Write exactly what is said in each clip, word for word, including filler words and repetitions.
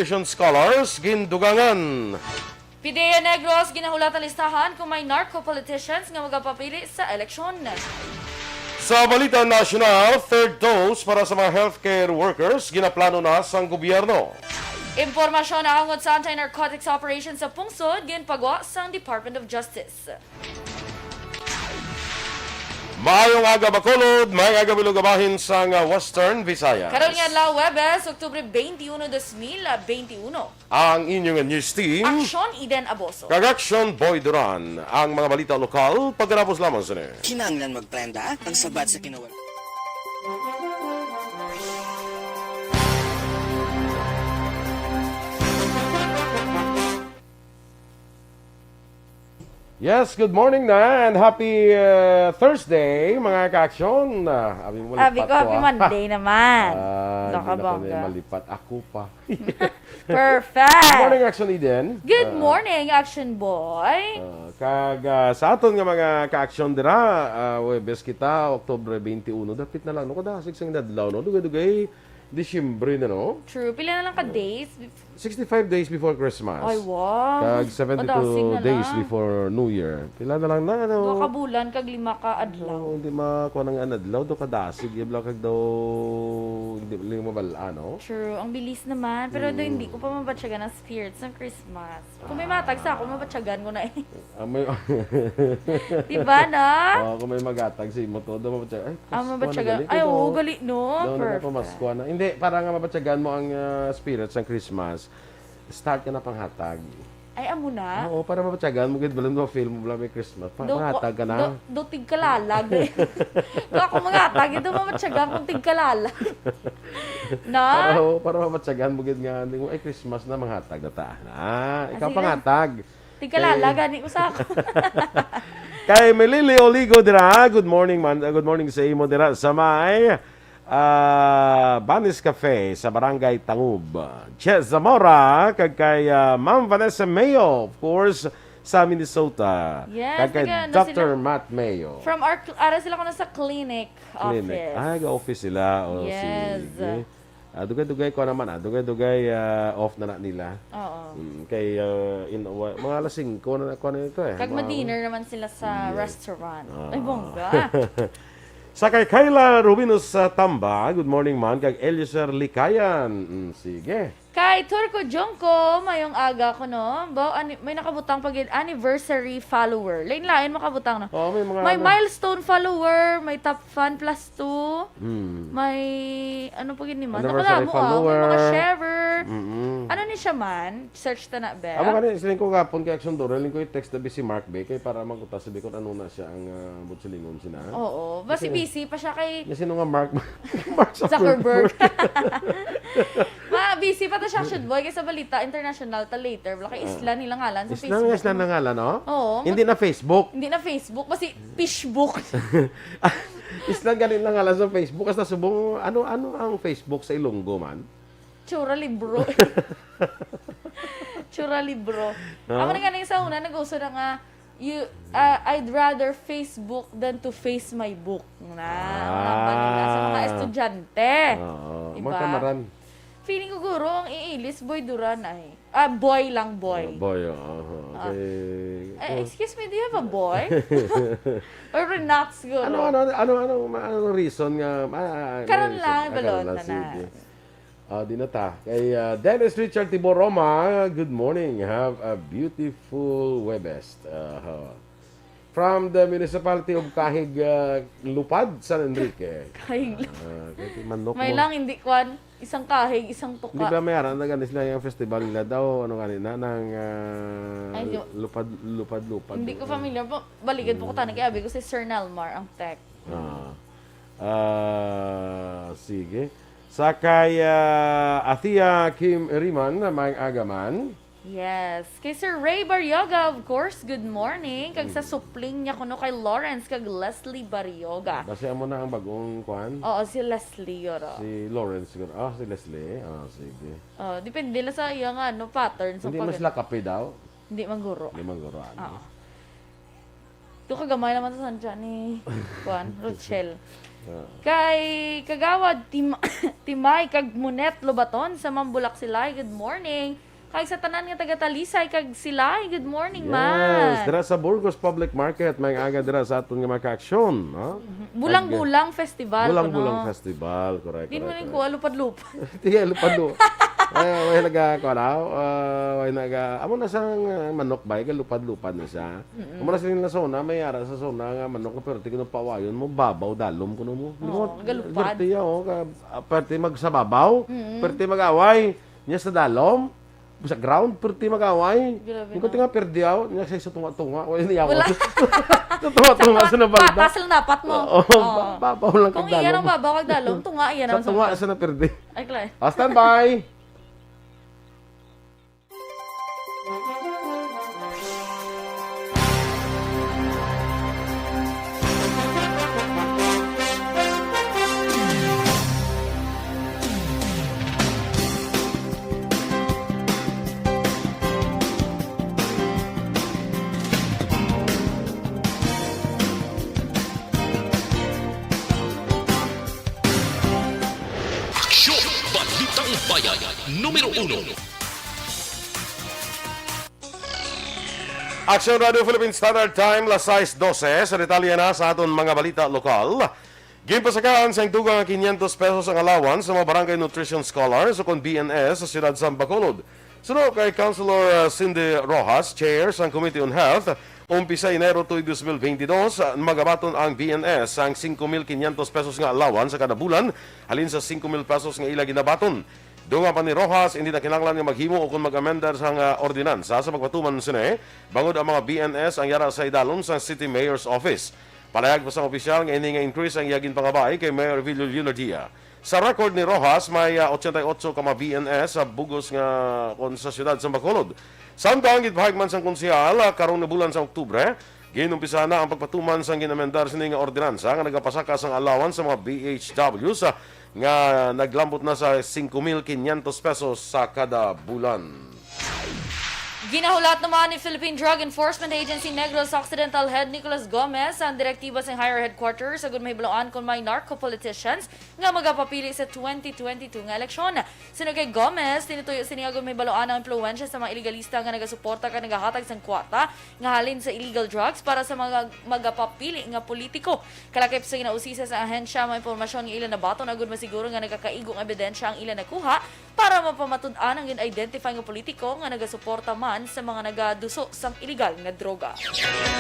Education scholars gindugangan. Pidea Negros ginahulat ang listahan kung may narco politicians nga magapapili sa eleksyon. Sa balita nasyonal, third dose para sa mga healthcare workers ginaplano na sang gobyerno. Impormasyon nahangot sa anti-narcotics operation sa pungsod ginpagwa sang Department of Justice. Maayong aga, Bacolod. Maayong aga, Bilog, bahin sang, ah, Western Visayas. Karon nga adlaw, Huwebes, Oktubre twenty-one, dos mil twenty-one. Ang inyong news team, Aksyon Eden Aboso. Kag Aksyon Boy Duran. Ang mga balita lokal, pagkatapos lamang sini. Kinahanglan magprenda ang sabat sa kinawal. Yes, good morning na and happy, uh, Thursday, mga ka-aksyon. Ah, abi mo, Abi malipat ko, ko, happy ah. Monday naman. Ah, hindi na ko na malipat. Ako pa. Perfect. Good morning, Action Eden. Good Ah, morning, Action Boy. Ah, kag, ah, sa aton nga mga ka-aksyon dira, ah, Huwebes kita, Oktubre twenty-one. Dapit na lang, no? Kadasig sang inadlaw, no? Dugay-dugay, Disyembre na, no? True. Pila na lang ka days? Sixty-five days before Christmas. Ay, wow. Kag seventy-two Kadasig na days lang. before New Year. Pila na lang na, ano? Duha ka bulan, kag lima ka adlaw. Oo, hindi makuha ng adlaw, do kadasig, yabla kag daw, hindi, hindi mabal-an, no? True. Ang bilis naman. Pero do, Mm. hindi ko pa mabatyagan ang spirit sa Christmas. Kung may matag sa ako, mabatyagan ko na eh. Ah, may Diba, no? Oh, kung may magatag sa imo, todo mabatyagan. Ay, Ah, Pasko na mabatyagan. gali Ay, ko, oo, do. gali, no? Daw na Perfect. Pamasko na. Hindi, para nga mabatyagan mo ang, ah, spirit sa Christmas, start ka na panghatag. Ay, amo na? Oo, para mabatyagan mo gid, balon mo, feel mo, bala may Christmas. Pa-, Do ko, panghatag ka na. do, do tigkalalag. Do ako manghatag, ito mabatyagan kung tigkalalag. No? Para, oo, para mabatyagan mo gid nga, hindi mo, "Ay, Christmas na, manghatag na ta." Ah, Ah, ikaw sige lang. panghatag. Tigkalalag, Eh. gani ko sa ako. Kay Melili Oligo dira, good morning, man. Uh, good morning sa imo dira sa may, ah, Banis Cafe sa Barangay Tangub. Che Zamora, kag kay, ah, Ma'am Vanessa Mayo, of course, sa Minnesota. Yes, Kag kay taga, na Doctor sila, Matt Mayo. From our cl-, ara sila ko na sa clinic Clinic. office. Ah, ga-office sila. Oh, Yes. sige. Ah, dugay-dugay ko naman, ah. Dugay-dugay, ah, off na na nila. Oo. Mm, kay, ah, in, wa-, mga alas singko na na, kuha na ito, eh. Kag Mga ma-dinner naman sila sa Yes. restaurant. Ah. Ay, bongga. Sa kay Kayla Rubinos sa Tamba, good morning man, kag Eliezer Likayan. Mm, sige. Kay Turco Jongko, mayong aga ko, no? Ba, ani-, may nakabutang pa gid, anniversary follower. Lain-lain makabutang, no? Oo, may mga May ano. milestone follower, may top fan plus two. Hmm. May, ano pa gid ni man? Anniversary Nakadamo, ah. May mga follower. sharer. Mm-mm. Ano ni siya man? Search ta na, be. Amo gani, siling ko gapon kay Action Dora, siling ko i-text na si Mark, be, kay para magkuta si Bicol, ano na siya ang, ah, butsilingon sina. Oo. Basi Kasi busy pa siya kay Kasi nung nga Mark, Mark Zuckerberg. Zuckerberg. Ma, busy pa to siya, Action Boy, kay sa balita international ta later. Wala kay Ah. Isla nila ngalan sa Isla, Facebook. Isla na ngalan, no? Oo. Hindi na Facebook. Hindi na Facebook, basi Fishbook. Isla gani lang nga lang sa Facebook. Hasta subong, ano, ano ang Facebook sa Ilonggo man? Tsura libro. Tsura libro. No? Amo na nga sa una, nag-uso na nga, you, ah, "I'd rather Facebook than to face my book." Na, Ah. ang namba nila sa mga estudyante. Oo. Diba? Magkamaran. Feeling ko, guro, ang iilis, Boy Duran ay. Ah, boy lang, boy. Ah, boy, oo. Ah. Okay. Eh, Oh. excuse me, do you have a boy? Or Renats, guro? Ano, ano, ano, ano, ma-, ano reason nga, ma-, ano Karon reason? lang, Ah, balon karon lang, na na. sige. Ah, di na ta. Kay, ah, Dennis Richard Tiboroma, good morning. Have a beautiful Huwebes. Aha. From the municipality of Kahig, ah, Lupad, San Enrique. Kahig Lupad. Ah, kay manok May mo. lang, hindi kwan. Isang kahig, isang tuka. Hindi ba may aran na gani sila yung festival nila daw? Ano gani na? Nang, ah, Ay, di- lupad, lupad, lupad. Hindi ko familiar po. Baligid po ko Mm. tanong kay abi ko si Sir Nalmar ang tech. Ah. Ah, sige. Sa kay, ah, Athea Kim Riman, na may agaman. Yes. Kay Sir Ray Barrioga, of course, good morning. Kag sa Mm. supling niya kuno kay Lawrence kag Leslie Barrioga. Basi amo na ang bagong kwan? Oo, si Leslie, yoro. Si Lawrence, siguro. Ah, si Leslie. Ah, sige. Oh, depende lang sa iya nga, ano, pattern sa Hindi man pag- sila kape daw? Hindi man guro. Hindi man guro, ano? Oo. Ito kagamay naman sa Sancha ni, kwan, Rochelle. Ah. Kay Kagawad Tim-, Timay kag Monet Lobaton sa Mambulak Silay, good morning. Kag sa tanan nga taga Talisay kag Silay, good morning, Mas. Dira sa Burgos Public Market, may aga dira sa aton nga mga kaaksyon, no? Bulang-bulang festival, Bulang-bulang kuno. Festival, correct, Di mo correct, rin correct. Kuha lupad-lupad. Tiga lupad-lupad. Ay, way naga, kuha na, ah, way naga, amo na sang, ah, manok ba? Iga lupad-lupad na siya. Mm-mm. Amo na sa nila zona, may ara sa zona nga manok, pero tignan pawayon mo, babaw, dalom, kuno mo. Oo, Limot, galupad. Perte, oh, ka, ah, perte magsababaw, Mm-mm. Perte mag-away, niya sa dalom, sa ground, perte mag-away. Grabe Yung na. Kunti nga, perde out, niya sa isa tunga-tunga, wala niya Wala. Sa tunga-tunga sa nabalda. Patas lang dapat mo. Oo, Oo. ba-, babaw lang Kung kag iya dalom. Nang babaw kag dalom, tunga iya Sa nang tunga sunod. Sa naperde. Ay, klaro. Ah, standby. Aksyon! Balitang Bayan, numero uno. Aksyon Radio Philippine Standard Time, las sais dose. Sa detalye na sa aton mga balita lokal, ginpasakaan sang dugang nga quinientos pesos ang allowance sa mga Barangay Nutrition Scholars o kon B N S sa siyudad sa Bacolod. Suno kay Councilor, uh, Cindy Rojas, chair sang Committee on Health, umpisa Enero tuig dos mil benti dos, uh, magabaton ang B N S sang singko mil quinientos pesos nga allowance sa kada bulan, halin sa singko mil pesos nga ila ginabaton. Dungan pa ni Rojas, hindi na kinahanglan nga maghimo o kon mag-amendar sang, uh, ordinansa sa pagpatuman sini, bangod ang mga B N S ang yara sa idalom sang City Mayor's Office. Palayag pa sang opisyal nga ini nga increase ang iya ginpangabay kay Mayor Villo Leonardia. Sa record ni Rojas, may, ah, ochenta y ocho ka mga B N S sa bug-os nga kon sa siyudad sa Bacolod. Samtang gipahayag man sang konsehal, ah, karong nga bulan sa Oktubre, ginumpisahan na ang pagpatuman sang ginamendar sini nga ordinansa nga nagapasaka sang allowance sa mga B H Ws, ah, nga naglambot na sa singko mil quinientos pesos sa kada bulan. Ginahulat naman ni Philippine Drug Enforcement Agency Negros Occidental Head Nicholas Gomez ang direktiba sang higher headquarters agud mahibaluan kon may narco-politicians nga magapapili sa twenty twenty-two nga eleksyon. Suno kay Gomez, tinutuyo sini agud mahibaluan ang impluwensya sa mga iligalista nga nagasuporta kag nagahatag sang kwarta nga halin sa illegal drugs para sa mga magapapili nga politiko. Kalakip sa ginausisa sa ahensya, may impormasyon nga ila nabaton agud masiguro nga nagakaigo nga ebidensya ang ila nakuha para mapamatud-an ang gin-identify nga politiko nga nagasuporta man sa mga nagaduso sang iligal nga droga.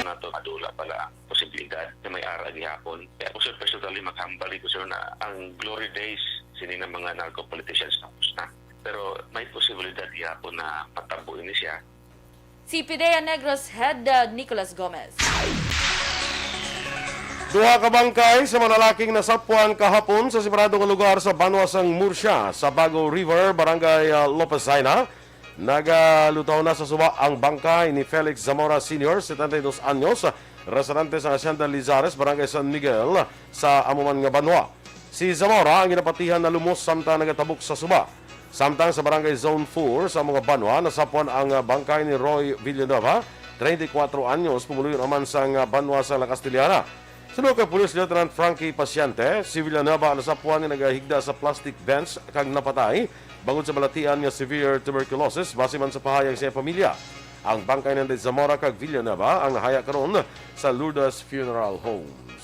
Nato madula pala ang posibilidad na may ara gihapon. Kaya ako, sir, personally, maghambal ko, sir, na ang glory days sini nga mga narco politicians tapos na. Pero may posibilidad gihapon na matabo ini siya. Si PDEA Negros Head, uh, Nicholas Gomez. Duha ka bangkay sa mga lalaking nasapwan kahapon sa separado nga lugar sa banwa sang Murcia, sa Bago River, Barangay, uh, Lopez Jaena. Nagalutaw na sa suba ang bangkay ni Felix Zamora Senior, setenta y dos anyos, residente sa Hacienda Lizares, Barangay San Miguel, sa amo man nga banwa. Si Zamora ang ginapatihan na lumos samtang nagatabok sa suba. Samtang sa Barangay Zone four sa mga banwa, nasapwan ang, ah, bangkay ni Roy Villanueva, treinta y cuatro anyos, pumuluyo naman sang, ah, banwa sa La Castellana. Suno kay Police Lieutenant Frankie Paciente, si Villanueva ang nasapwan nga nagahigda sa plastic bench kag napatay bangod sa balatian nga severe tuberculosis, base man sa pahayag sa iyang pamilya. Ang bangkay ni Zamora kag Villanueva ang nahaya karon sa Lourdes Funeral Homes.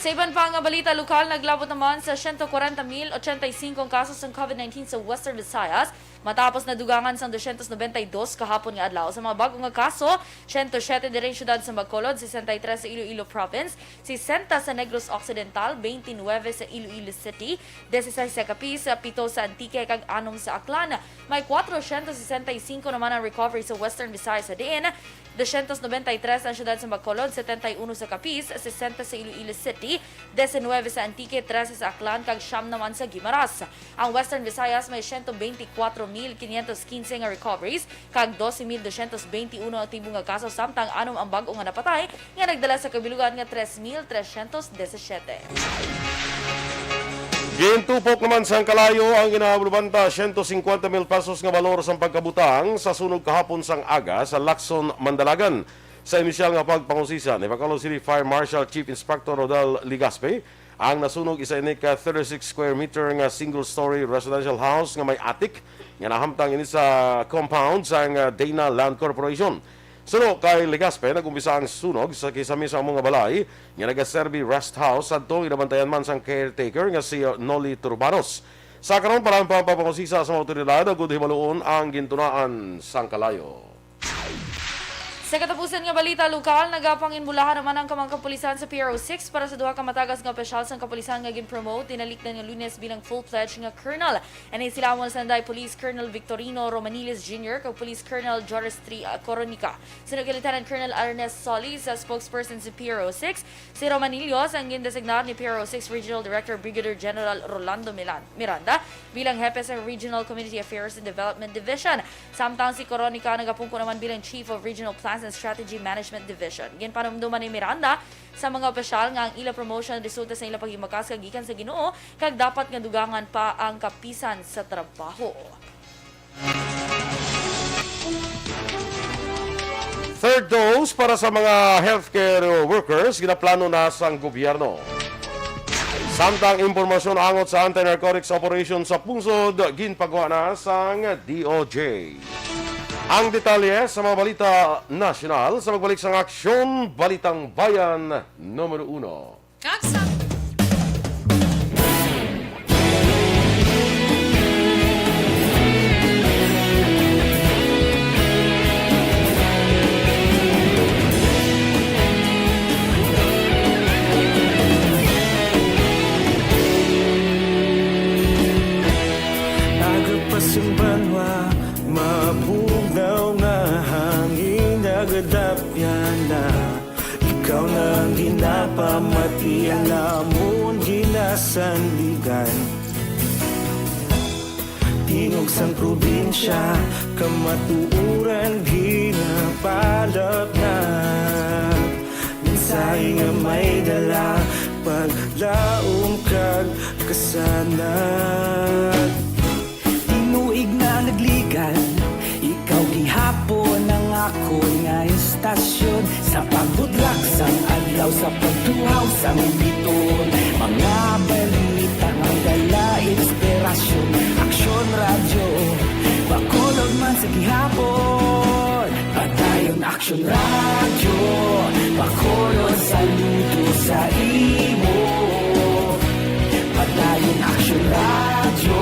Sa iban pa nga balita lokal, naglabot naman sa siyento kwarenta mil ochenta y singko ang kaso sang COVID nineteen sa Western Visayas, matapos nadugangan sang dosyentos nobenta y dos kahapon nga adlaw. Sa mga bag-o nga kaso, siyento siyete diri sa siyudad sa Bacolod, sesenta y tres sa Iloilo Province, sesenta sa Negros Occidental, twenty-nine sa Iloilo City, dieciséis sa Capiz, pito sa Antique, kag anom sa Aklan. May kwatrocientos sesenta y cinco naman ang recovery sa Western Visayas, sa diin doscientos noventa y tres ang siyudad sa Bacolod, setenta y uno sa Capiz, sesenta sa Iloilo City, diecinueve sa Antique, trese sa Aklan, kag siyam naman sa Guimaras. Ang Western Visayas may ciento veinticuatro mil quinientos quince nga recoveries, kag doce mil doscientos veintiuno ang aktibo nga kaso, samtang anom ang bag-o nga napatay, nga nagdala sa kabilugan nga tres mil trescientos diecisiete. Gintupok naman sang kalayo ang ginabulbanta siyento singkwenta mil pesos nga balor sang pagkabutang sa sunog kahapon sang aga sa Lacson, Mandalagan. Sa inisyal nga pagpangusisa ni Bacolod City Fire Marshal Chief Inspector Rodel Legaspi, Ang nasunog isa ini ka thirty-six square meter nga single-story residential house nga may attic nga nahamtang ini sa compound sang, ah, Dana Land Corporation. Suno kay Legazpi, nag-umpisa ang sunog sa kisami sa amo nga balay nga nagaserbi rest house, sadto ginabantayan man sang caretaker nga si, ah, Noli Turbanos. Sa karon, para ang pagpapangusisa sa mga awtoridad, agud hibaluon ang gintunaan sang kalayo. Sa katapusan nga balita lokal, nagapanginbulahan naman ang kamang kapulisan sa Pier oh six para sa duha ka matagas nga opisyal sang kapulisan nga gin-promote dinalikdan nga Lunes bilang full-fledged nga colonel. Ini sila amo ang Sanday Police Colonel Victorino Romaniles Junior kag Police Colonel Joris Tri Coronica. Suno kay Lieutenant Colonel Ernest Solis, sa spokesperson sa Pier oh six, si Romanillos ang gindesignar ni Pier oh six Regional Director Brigadier General Rolando Milan-, Miranda bilang hepe sa Regional Community Affairs and Development Division. Samtang si Coronica nagapungko naman bilang Chief of Regional Plans and Strategy Management Division. Ginpanumduman ni Miranda sa mga opisyal nga ang ila promotion resulta sa ila paghimakas kag gikan sa Ginoo, kag dapat nga dugangan pa ang kapisan sa trabaho. Third dose para sa mga healthcare workers ginaplano na sang gobyerno. Samtang impormasyon angot sa anti-narcotics operation sa pungsod, ginpagwa na sang D O J. Ang detalye sa mga balita nasyonal sa pagbalik sang Aksyon Balitang Bayan numero uno. Kag sa Agapasimbanwa, mabugnaw nga hangin, nagadapyan na. Ikaw na ang ginapamati, ang amon ginasandigan. Tingog sang probinsya, kamatuoran ginapalapnag. Mensahe nga may dala, paglaom kag kasanag. Tinuig na nagligan, ikaw gihapon ang akon nga istasyon. Sa pagbudlak sang adlaw, sa pagtuhaw sang bituon, mga balita nga dala inspirasyon. Aksyon Radyo, Bacolod man sa gihapon. Padayon Aksyon Radyo, Bacolod, saludo sa imo. Padayon Aksyon Radyo,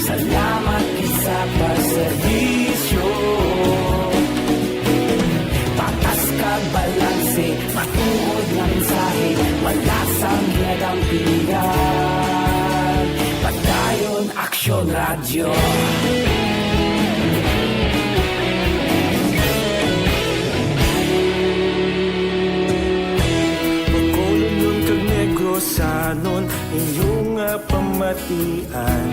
salamat gid sa pagserbisyo. Patas kag balanse, matuod nga mensahe, wala sang ginadampigan. Padayon Aksyon Radyo. Bacolodnon kag Negrosanon, inyo nga pamatian.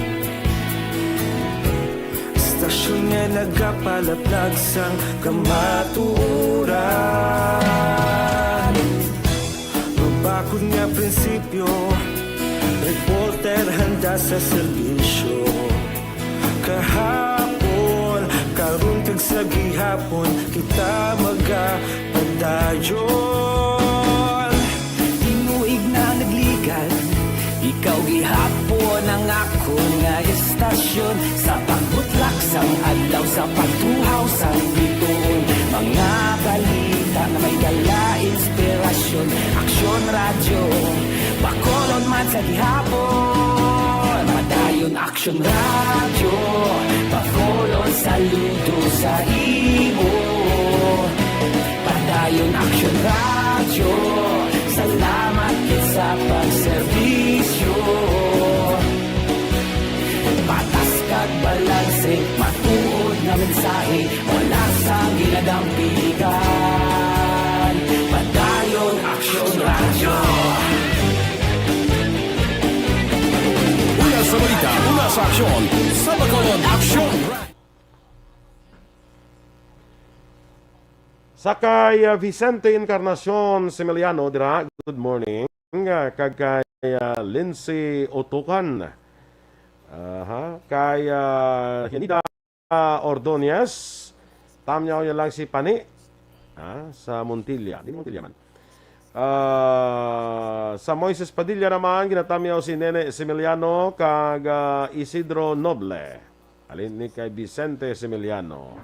Istasyon nga nagapalaplag sang kamatuoran. Mabakod nga prinsipyo, reporter handa sa serbisyo. Kahapon, karon kag sa gihapon, kita magapadayon. Tinuig na nagligan, ikaw gihapon ang akon nga istasyon. Sa pagbutlak sang adlaw, sa pagtuhaw sang bituon, mga balita nga may dala inspirasyon. Aksyon Radyo, Bacolod man sa gihapon. Padayon Aksyon Radyo, Bacolod, saludo sa imo. Padayon Aksyon Radyo, salamat gid sa pagserbisyo. Patas kag balanse, matuod nga mensahe, wala sang ginadampigan. Padayon Aksyon Radyo. Una sa balita, una sa aksyon, sa Bacolod Aksyon Radyo. Sa kay, ah, Vicente Encarnacion Similiano dira, good morning. Ah, kag kay, ah, Lindsay Otukan. Aha, kay, ah, Janita Ordonez. Tamyaw niya lang si Pani. Ah, sa Montilla. Di Montilla man. Ah, sa Moises Padilla naman, ginatamyaw si Nene Similiano kag, ah, Isidro Noble. Halin ni kay Vicente Similiano.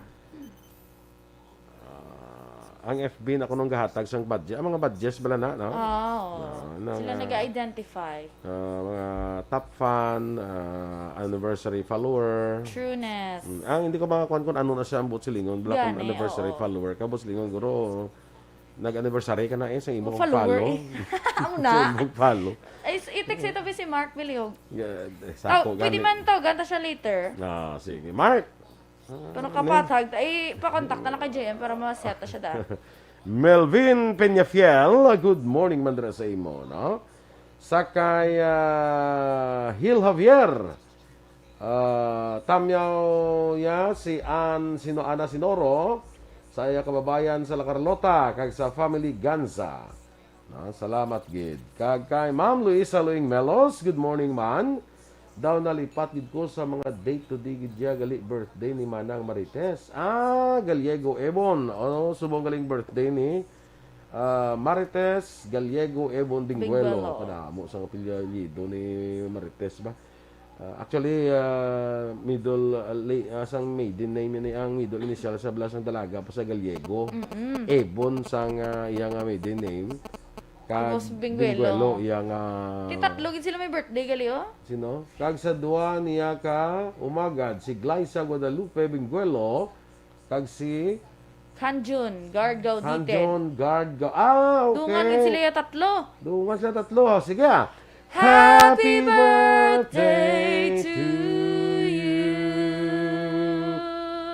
Ah, ang F B na kunong gahatag sang badge. Ang mga badges bala na, no? Ah, oo. Ah, na Sila nga, nag-identify. Ah, mga top fan, ah, anniversary follower. Trueness. Mm, ang hindi ko makakuan kung ano na siya ang buot silingon. Bala kung Gani, anniversary oo. follower ka, buot silingon, guro. Nag-anniversary ka na eh sa imong Follower follow. eh. Amo na. Sa imong follow. Ay, s-, i-text ito ba si Mark Bilihog? Yeah, eh, Taw-, sako pwede gani. man tawagan ta siya later. Ah, sige. Mark! Ah, Pero ano? kapathag, ay, pakontakta na kay J M para ma-set na siya da. Melvin Peñafiel, good morning man dira sa imo, no? Sa kay, ah, Hil Javier, ah, tamyaw niya si Ann Sino-, Ana Sinoro, sa iya kababayan sa La Carlota, kag sa family Ganza. No, salamat gid. Kag kay Ma'am Luisa Luing Melos, good morning, man. Daw nalipat gid ko sa mga date today gid ya, gali birthday ni Manang Marites. Ah, Gallego Ebon. Oh, subong galing birthday ni, ah, Marites Gallego Ebon Benguelo. Benguelo. Kadamo sang apelyido ni Marites ba? Ah, actually, ah, middle, ah, la-, ah, sang maiden name ni ang middle initial sa bala sang dalaga pa sa Gallego. Mm-mm. Ebon sang, ah, iya nga maiden name. Kag Tapos Benguelo. Benguelo, iya nga Ti tatlo gid sila may birthday gali, oh. Sino? Kag sa duha niya ka umagad, si Glyza Guadalupe Benguelo, kag si Hanjun Guard Gaudite. Hanjun Guard Ga-, ah, okay. Dungan gid sila ya tatlo. Dungan sila tatlo. Sige, ah. Happy birthday to you.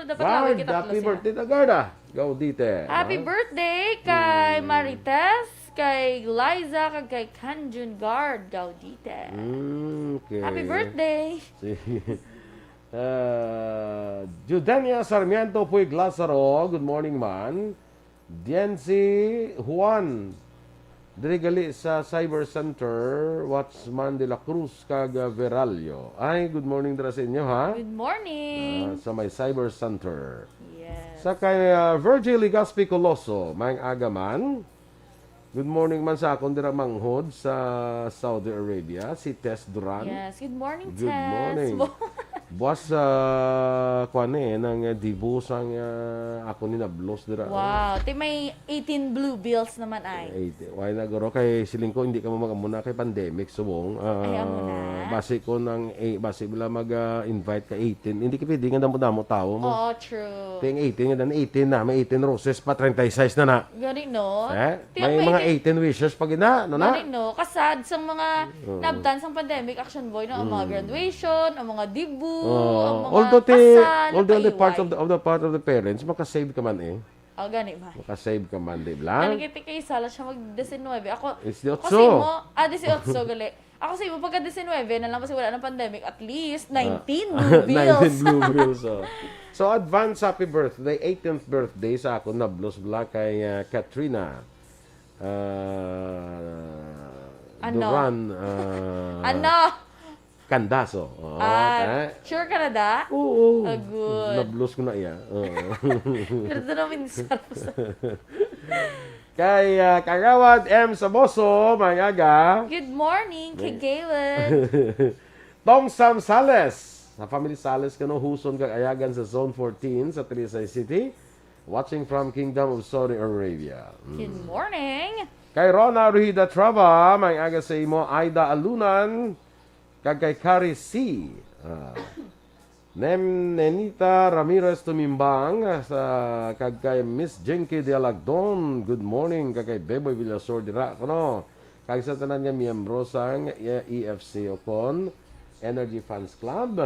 Dapat Guard, lawig kita tatlo happy sila. birthday na, Guard, ah. Gaudite, Happy no? birthday kay Mm. Marites, kay Liza, kag kay Kanjun Guard Gaudite. Mm, okay. Happy birthday! Sige. Ah, Judenia Sarmiento Puig Lazaro, good morning, man. Diency Juan, diri gali sa Cyber Center, Watchman de la Cruz kag, ah, Verallo. Ay, good morning dira sa inyo, ha? Good morning. Ah, sa may Cyber Center. Yes. Sa kay, ah, Virgil Legaspi Coloso, maayong aga man. Good morning man sa akon dira manghod sa Saudi Arabia, si Tess Duran. Yes, good morning, Good Tess. morning. Bo- Buwas sa, kuwan eh, nang, eh, dibu sang, ah, ako ni nablos dira. Wow, ti may eighteen blue bills naman ay. Ay, di, why na, guro? Kay siling ko, hindi ka mo mag-amuna kay pandemic, subong. Ah, Ay, amo na. basi ko nang, eh, basi bila mag, ah, invite ka eighteen. Hindi ka pwede nga damo-damo tao mo. Oo, true. Kay ang eighteen nga dan, eighteen na, may eighteen roses pa, treinta y seis na na. Gani, no? Eh? Ti May ang mga eighteen eighteen wishes pa gina, no na? Gani, no? Kasad sang mga Oo. nabtan sang pandemic, Action Boy, no? Ang mga Mm. graduation, ang mga debut, Oo. ang mga Although ti, kasal, although on the part of napaiway. the, of the part of the parents, makasave ka man eh. Oh, gani ba? Makasave ka man, di ba? Gani kay ti kay sala siya mag diecinuebe. Ako, It's the ako otso. sa imo, ah, dieciocho, gali. Ako sa imo, pagka diecinuebe na lang kasi wala nang pandemic, at least Ah. nineteen blue bills. nineteen blue bills, oh. So, advance happy birthday, eighteenth birthday sa ako, nablos bala kay, ah, Katrina. Ah, Ano? Duran, ah, Ano? Candazo. Oo, Ah, eh. sure ka na da? Oo. Ah, good. Nablos ko na iya. Oo. Pero doon naman sa Kay, ah, Kagawad M Saboso, maayong aga. Good morning, Kay May- Galen. Tong Sam Sales, sa family Sales kano Huson kag Ayagan sa Zone fourteen sa Talisay City. Watching from Kingdom of Saudi Arabia. Mm. Good morning. Kay Rona Ruhida Trava, maayong aga sa imo, Aida Alunan, kag kay Kari C. Ah. Nem Nenita Ramirez Tumimbang, ah, sa, kag kay Miss Jinky Dialagdon. Good morning, kag kay Beboy Villasor dira, kuno. Kag sa tanan nga miyembro sang, eh, E F C ukon Energy Fans Club.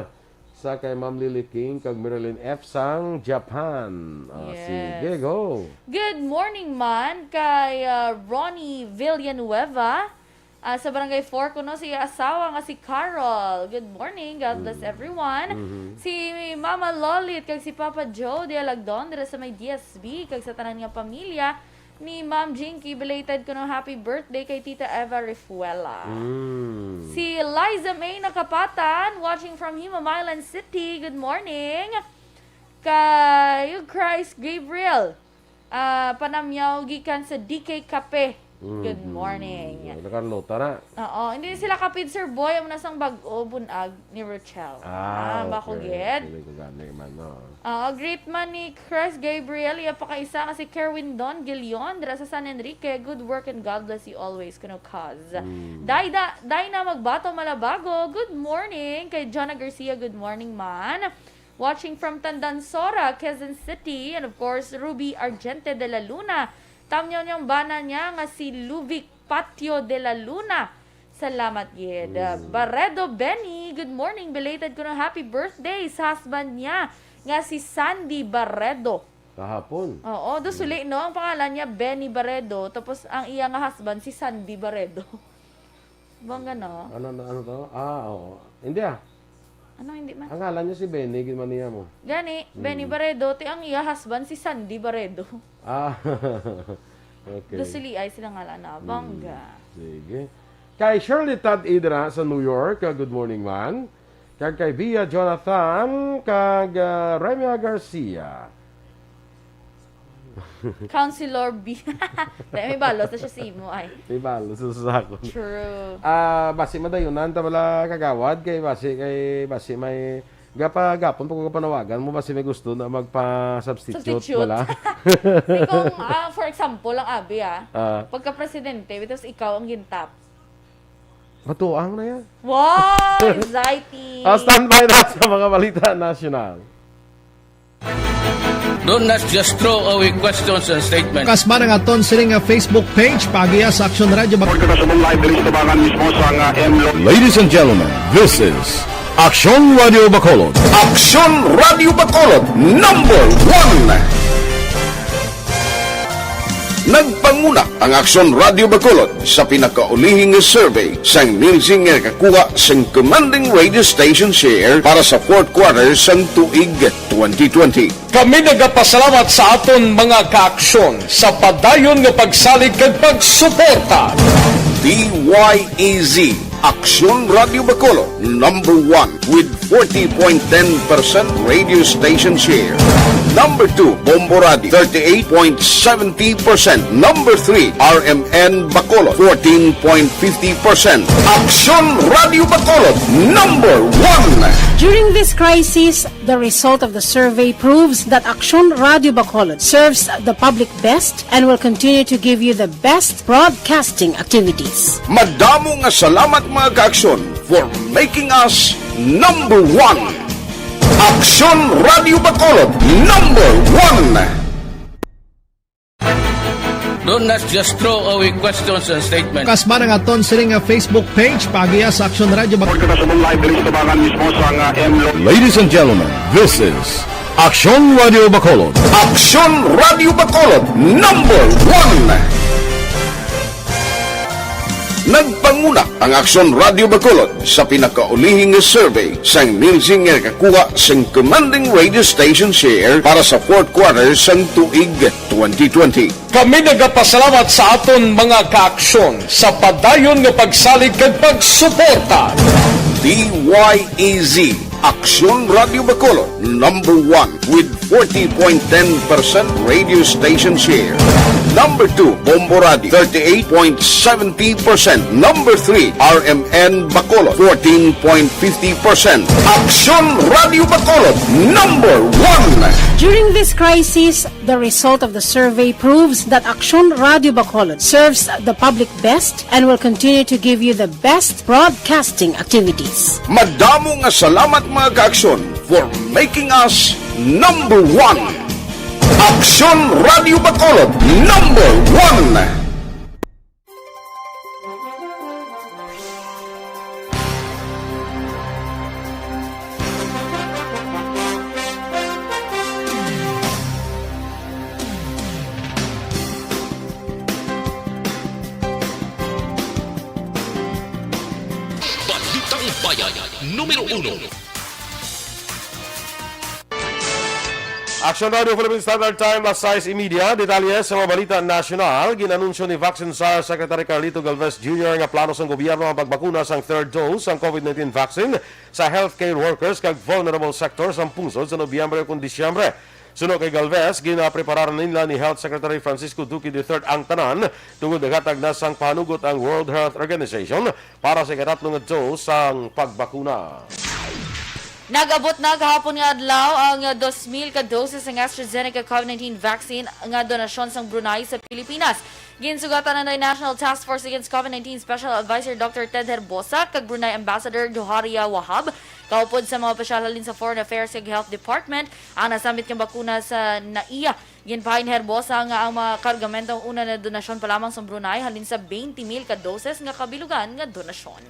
Sa kay Ma'am Lily King kag Marilyn F sang Japan. Ah, Yes. sige, go. Good morning man kay, ah, Ronnie Villanueva. Ah, sa Barangay four kuno si asawa nga si Carol. Good morning. God bless Mm. everyone. Mhm. Si Mama Lolit kag si Papa Joe Dialagdon dira sa may D S B kag sa tanan nga pamilya ni Ma'am Jinky. Belated kuno happy birthday kay Tita Eva Refuela. Mm. Si Liza May Nakapatan, watching from Himamaylan City. Good morning. Kay Christ Gabriel. Ah, panamyaw gikan sa D K Cafe. Mm, Good mm, morning. mm. Nakarlota na. Oo, hindi sila kapid, Sir Boy, amo na sang bag-o, bunag ni Rochelle. Ah, Ah, bako okay. gid. Dili ko gani man, no. Oo, greet man ni Chris Gabriel, iya pa kaisa nga si Kerwin Don Gilion, dira sa San Enrique. Good work and God bless you always, kuno cause. Mm. Dayda, Dayna Magbato Malabago, good morning. Kay Jonna Garcia, good morning man. Watching from Tandansora, Quezon City. And of course, Ruby Argente de la Luna. Tamyaw niyang bana niya nga si Luvic Patio de la Luna. Salamat gid. Mm. Barredo Benny, good morning. Belated kuno happy birthday sa husband niya nga si Sandy Barredo. Kahapon. Oo, do Mm. suli, no? Ang pangalan niya, Benny Barredo. Tapos, ang iya nga husband, si Sandy Barredo. Bongga, no? Ano na, ano to? Ah, oo. Hindi ah. Ano, hindi man? Ang ngalan niya si Benny, gid man niya mo. Gani, Benny Mm. Barredo, ti ang iya husband, si Sandy Barredo. Ah, okay. Do suli ay sila ngalan na, Mm. bongga. Sige. Kay Shirley Tad Idra sa New York, ah, good morning, man. Kag kay Bia Jonathan, kag, ah, Remia Garcia. Councilor B. Dahil may balos na siya sa imo, ay. May balos sa, sa ako. True. Ah, basi madayunan ta bala, kagawad, kay basi, kay basi may gapagapon pa ko kapanawagan mo, basi may gusto na magpa-substitute Substitute. wala. Di kung, ah, for example, ang abi, ah, Ah. pagka-presidente, tapos ikaw ang gintap. Matuang na yan. Wow! Exciting! Ah, standby na sa mga balita nasyonal. Don't not just throw away questions and statements. Kasman ang aton sining nga Facebook page, paagiha sa Aksyon Radyo Bac- Pagkakasubong live diri sa Tabangan mismo sa nga M Lo- Ladies and gentlemen, this is Aksyon Radio Bacolod. Aksyon Radio Bacolod, number one. Nagpanguna ang Aksyon Radio Bacolod sa pinakaulihing survey sang Nielsen nga nakakuha sang commanding radio station share para sa fourth quarter sang tuig twenty twenty. Kami nagapasalamat sa aton mga kaaksyon sa padayon nga pagsalig kag pagsuporta. D Y E Z, Aksyon Radio Bacolod, number one with forty point ten percent radio station share. Number two, Bombo Radio, thirty-eight point seventy percent. Number three, R M N Bacolod, fourteen point fifty percent. Aksyon Radio Bacolod, number one. During this crisis, the result of the survey proves that Aksyon Radio Bacolod serves the public best and will continue to give you the best broadcasting activities. Madamo nga salamat, mga kaaksyon, for making us number one. Aksyon Radio Bacolod, number one. Don't not just throw away questions and statements. Kasman ang aton sining nga Facebook page, paagiha sa Aksyon Radio Bac- Pagkakasubong live diri sa Tabangan mismo sa nga M Lo- Ladies and gentlemen, this is Aksyon Radio Bacolod. Aksyon Radio Bacolod, number one. Nagpanguna ang Aksyon Radio Bacolod sa pinakaulihing nga survey sang Nielsen nga nakakuha sang commanding radio station share para sa fourth quarter sang tuig twenty twenty. Kami nagapasalamat sa aton mga kaaksyon sa padayon nga pagsalig kag pagsuporta. D Y E Z, Aksyon Radio Bacolod, number one with forty point ten percent radio station share. Number two, Bombo Radio, thirty-eight point seventy percent. Number three, R M N Bacolod, fourteen point fifty percent. Aksyon Radio Bacolod, number one. During this crisis, the result of the survey proves that Aksyon Radio Bacolod serves the public best and will continue to give you the best broadcasting activities. Madamo nga salamat, mga kaaksyon, for making us number one. Aksyon Radio Bacolod, number one. Balitang Bayan, numero uno. Aksyon Radio Philippine Standard Time, las sais y media. Detalye sa mga balita nasyonal. Gin-anunsyo ni Vaccine Czar Secretary Carlito Galvez Junior nga plano sang gobyerno ang pagbakuna sang third dose sang COVID nineteen vaccine sa healthcare workers kag vulnerable sector sang pungsod sa Nobyembre ukon Disyembre. Suno kay Galvez, ginapreparar nila ni Health Secretary Francisco Duque the third ang tanan tungod naghatag na sang pahanugot ang World Health Organization para sa ikatatlo nga dose sang pagbakuna. Nag-abot na gahapon nga adlaw ang dos mil ka doses sang AstraZeneca COVID nineteen vaccine nga donasyon sang Brunei sa Pilipinas. Ginsugatan na ni National Task Force Against COVID nineteen Special Advisor Doctor Ted Herbosa kag Brunei Ambassador Johariya Wahab, kaupod sa mga opisyal halin sa Foreign Affairs kag Health Department, ang nasambit nga bakuna sa NAIA. Ginpahay ni Herbosa nga ang mga kargamento ang una na donasyon pa lamang sa Brunei halin sa twenty mil ka doses nga kabilugan nga donasyon.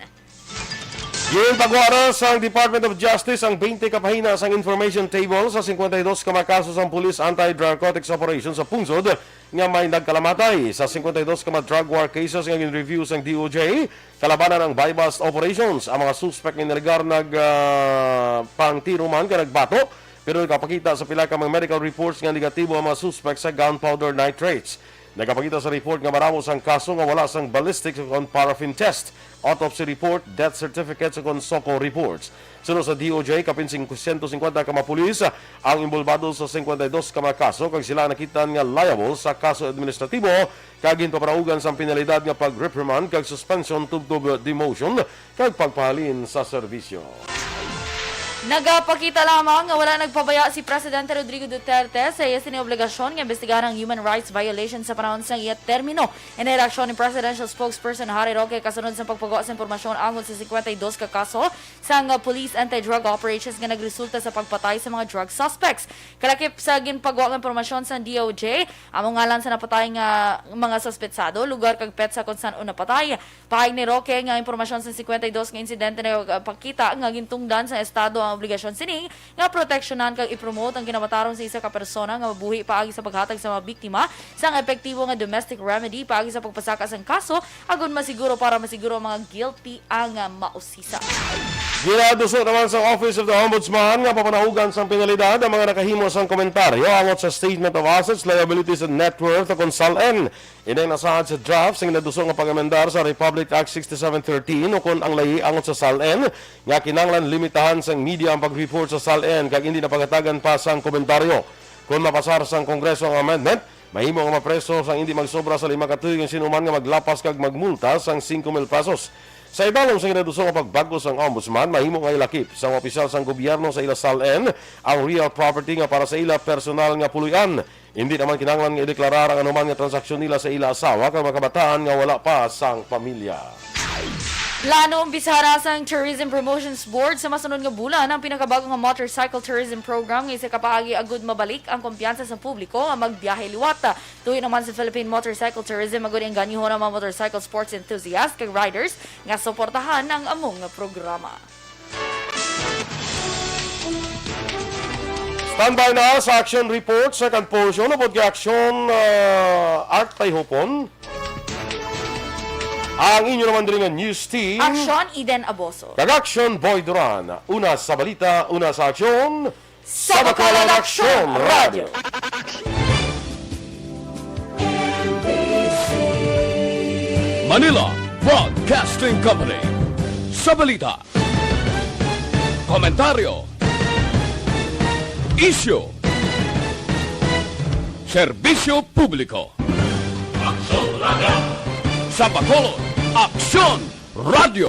Ginpagwara sang Department of Justice ang twenty ka pahina sang information table sa fifty-two ka mga kaso sang police anti-narcotics operation sa pungsod nga may nagkalamatay. Sa fifty-two ka mga drug war cases nga gin-review sang D O J, kalabanan ang buy-bust operations. Ang mga suspek nga niligar nag, ah, pangtiro man kag nagbato, pero nagapakita sa pila ka mga medical reports nga negatibo ang mga suspek sa gunpowder nitrates. Nagapakita sa report nga maramos ang kaso nga wala sang ballistics ukon paraffin test, autopsy report, death certificate ukon SOCO reports. Suno sa D O J, kapin sing-, siyento singkwenta ka mga pulis ang inbolbado sa fifty-two ka mga kaso kag sila nakit-an nga liable sa kaso administratibo kag ginpaparaugan sang penalidad nga pag-reprimand kag suspension tubtob demotion kag pagpahalin sa serbisyo. Nagapakita lamang nga wala nagpabaya si Presidente Rodrigo Duterte sa iya sini obligasyon nga imbestigahan ang human rights violation sa panahon sang iya termino. Ini reaksyon ni Presidential Spokesperson Harry Roque kasunod sa pagpagawa sa impormasyon angod sa fifty-two ka kaso sang police anti-drug operations nga nagresulta sa pagpatay sa mga drug suspects. Kalakip sa ginpagawa nga impormasyon sang D O J, amo ngalan sa napatay nga mga suspetsado, lugar kag petsa kon san-o napatay. Pahayag ni Roque nga impormasyon sa fifty-two nga insidente nagapakita nga gintungdan sa estado ang obligasyon sini nga proteksyonan kag ipromote ang kinamatarong sa isa ka persona nga mabuhi paagi sa paghatag sa mga biktima sang epektibo nga domestic remedy paagi sa pagpasaka sang kaso, agud masiguro para masiguro ang mga guilty ang, ah, mausisa. Ginaduso naman sa Office of the Ombudsman nga papanaugan sang penalidad ang mga nakahimo sang komentaryo angot sa Statement of Assets, Liabilities, and Net Worth ukon SALN. Ini ang nasaad sa draft sa ginaduso nga pag-amendar sa Republic Act sixty-seven thirteen, ukon ang layi angot sa SALN, nga kinahanglan limitahan sang media ang pag-report sa SALN kag indi na paghatagan pa sang komentaryo. Kon mapasar sang Kongreso ang amendment, mahimo nga mapreso sang indi magsobra sa lima ka tuig ang sino man nga maglapas kag magmulta sang singko mil pesos. Sa idalom sa ginaduso nga pagbag-o sang Ombudsman, mahimo nga ilakip sang opisyal sang gobyerno sa ila SALN ang real property nga para sa ila personal nga puloy-an. Indi naman kinahanglan nga ideklarar ang anuman nga transaksyon nila sa ila asawa kag mga kabataan nga wala pa sang pamilya. Plano umpisahan sang Tourism Promotions Board sa masunod nga bulan ang pinakabago nga motorcycle tourism program nga isa ka paagi agud mabalik ang kumpiyansa sa publiko nga magbiyahe liwat. Tuyo naman sa Philippine Motorcycle Tourism, agud engganyohon ang mga motorcycle sports enthusiast kag riders nga suportahan ang among nga programa. Standby na sa action report sa Second Portion upod kay Action, ah, Art Tayhupon. Ang inyo naman diri nga news team. Action, Eden Aboso. Kag Action, Boy Duran. Una sa balita, una sa aksyon. Sa Bacolod Action Radio. Manila Broadcasting Company. Sa balita, komentaryo, isyu, serbisyo publiko. Aksyon Radio. Sa Bacolod, Aksyon Radio.